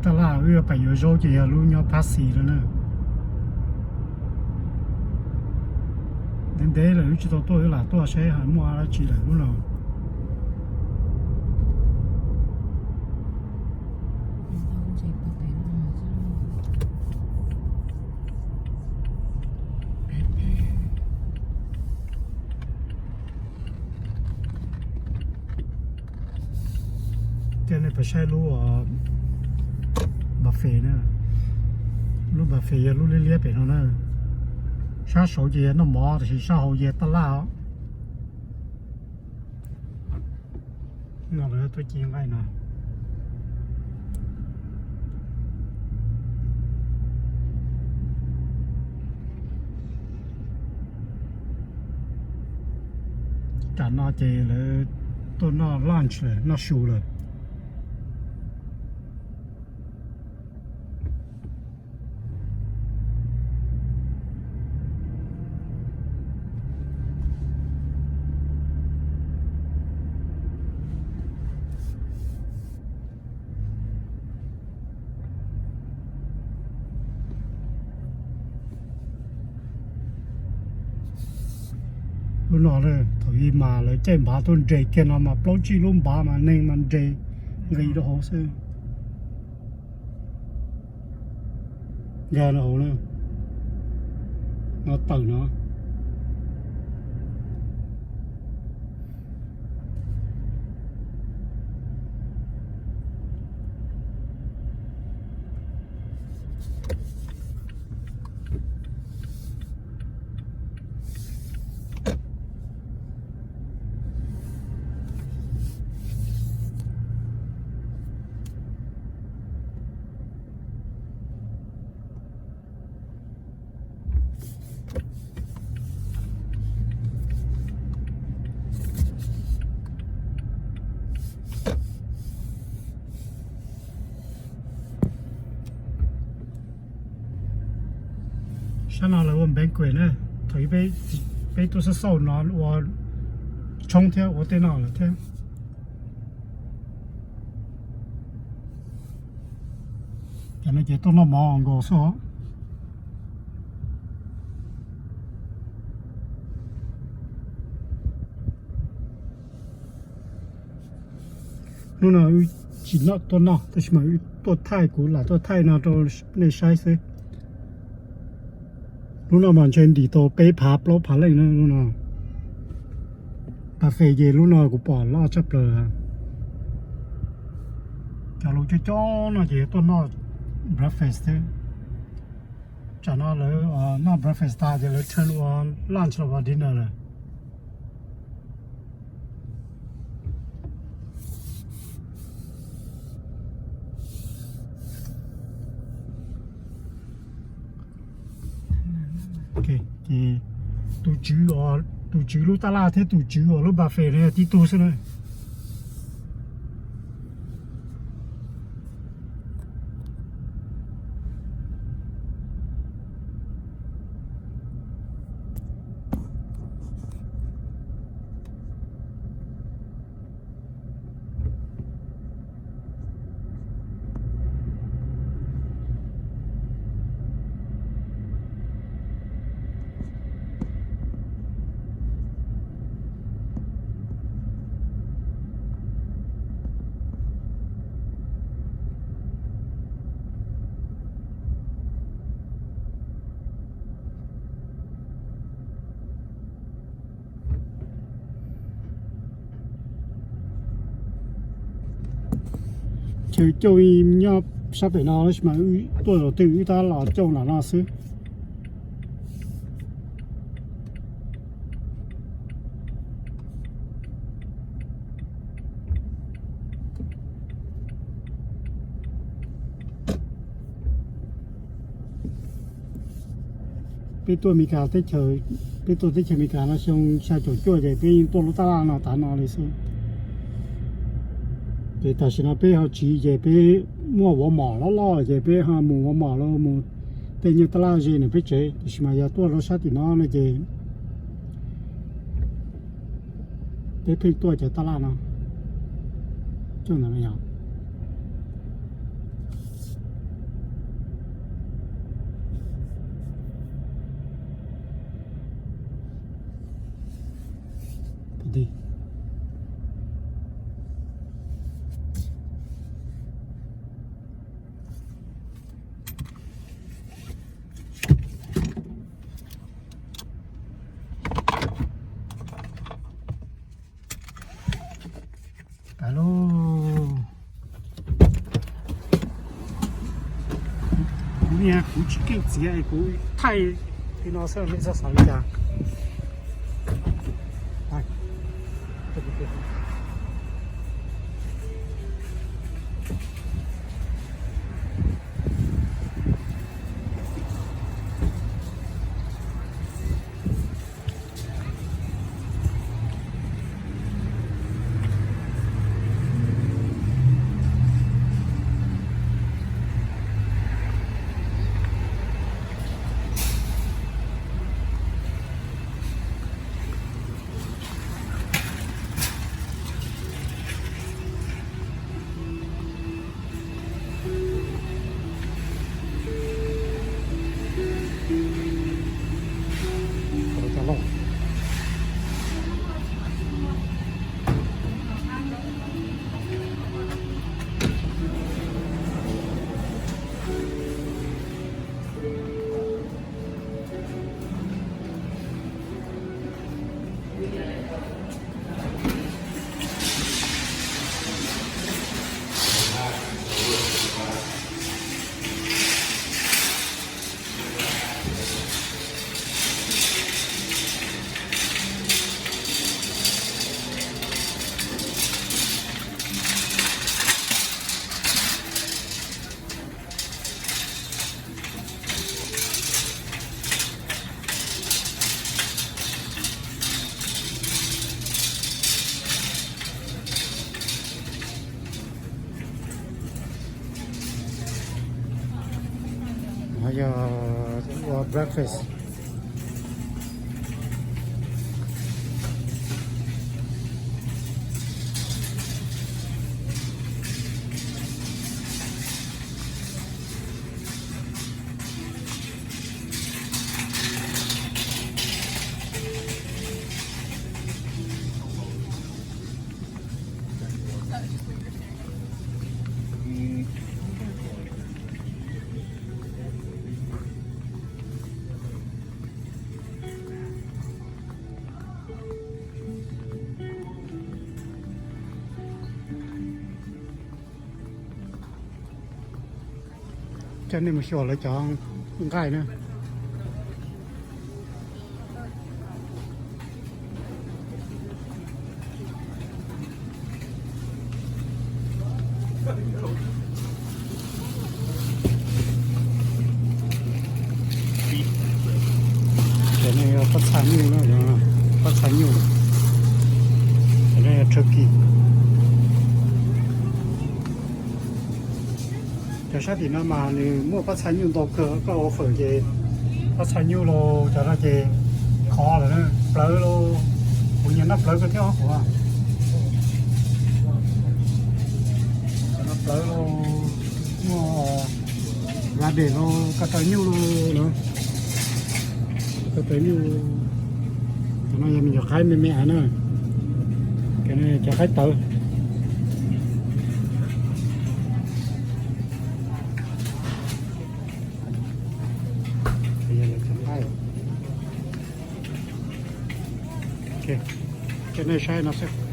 Taj laj wb pais yuav zaub ces yog lub nyob Phab Xis no na. Ntev ntev lawm wb tsis tau tuaj, wb lam tuaj saib ho muaj dab tsi lawm lub no. Thiab nej pab saib lub buffet na. Lub buffet yog lub liab liab pem no na. Sab saud ces yog noj mov, tiam sis sab hauv yog taj laj os. No lawv tuaj ci nqaij no. Tam no ces lawv tuaj noj lunch lawm, noj su lawm. Lub no thaum ub mas lawv caij npav tuaj nres kiag no mas plaub tsib lub npav mas neeg mas nres nqis rau hauv xwb. Nkag rau hauv na, no tawm no. Sab no lawv ua banquet na, thaum ub peb tuaj xauj xauj no ua tshoob thiab ua tej no lawm thiab. Cov no ces tuaj noj mov nkaus xwb os. Hnub no wb tsis tuaj noj tab sis mas wb tuaj thaij, kuv lam tuaj thaij no rau nej saib xwb. Lub no mas ntshe ntim tau peb phav plaub phav leej na lub no. Buffet ces lub no kuv pom loj tshaj plaws. Cov laus coob coob no ces tuaj noj breakfast xwb. Tsam no lawv noj breakfast tas ces lawv turn ua lunch los ua dinner lawm. Ces tus tswv, tus tswv lub taj laj thiab tus tswv uas lub buffet no yog tib tug xwb na. Chaw coj nyob sab pem no tab sis mas wb tuaj zaum twg wb tab los coj nram no xwb. Peb tuaj Amelikas teb chaws, peb tuaj teb chaws Amelikas no xyoo xya caum cuaj ces peb yeej tuaj lub taj laj no tav no li xwb. Ces tam sim no peb ho tsiv ces peb muaj Walmart loj loj ces peb ho mus Walmart los mus tej nyuag taj laj ze nram peb tsev, tiam sis mas yog tuaj lub sab tim no no ces peb pheej tuaj cov taj laj no coj ntawm no yog. Alo, kuv niag kuv tsis keej txiav es kuv thaij li no xwb, nej txhob xav li cas. Yog ua breakfast. Coj nej mus xyuas lawv cov nqaij na. Cov no yog pob txha nyuj na, pob txha nyuj. Cov no yog turkey. Cov sab tim no mas nws muaj pob txha nyuj ntau kawg, koj ua fawm ces pob txha nyuj los cov no ces khov lawm, plawv los, kuv nyiam noj plawv kawg thiab os kuv. Cov no plawv los, muaj rabbit los, ko taw nyuj los na. Ko taw nyuj, cov no yog me nyuam qaib me me na, cov qaib tawv. Coj nej saib no xwb.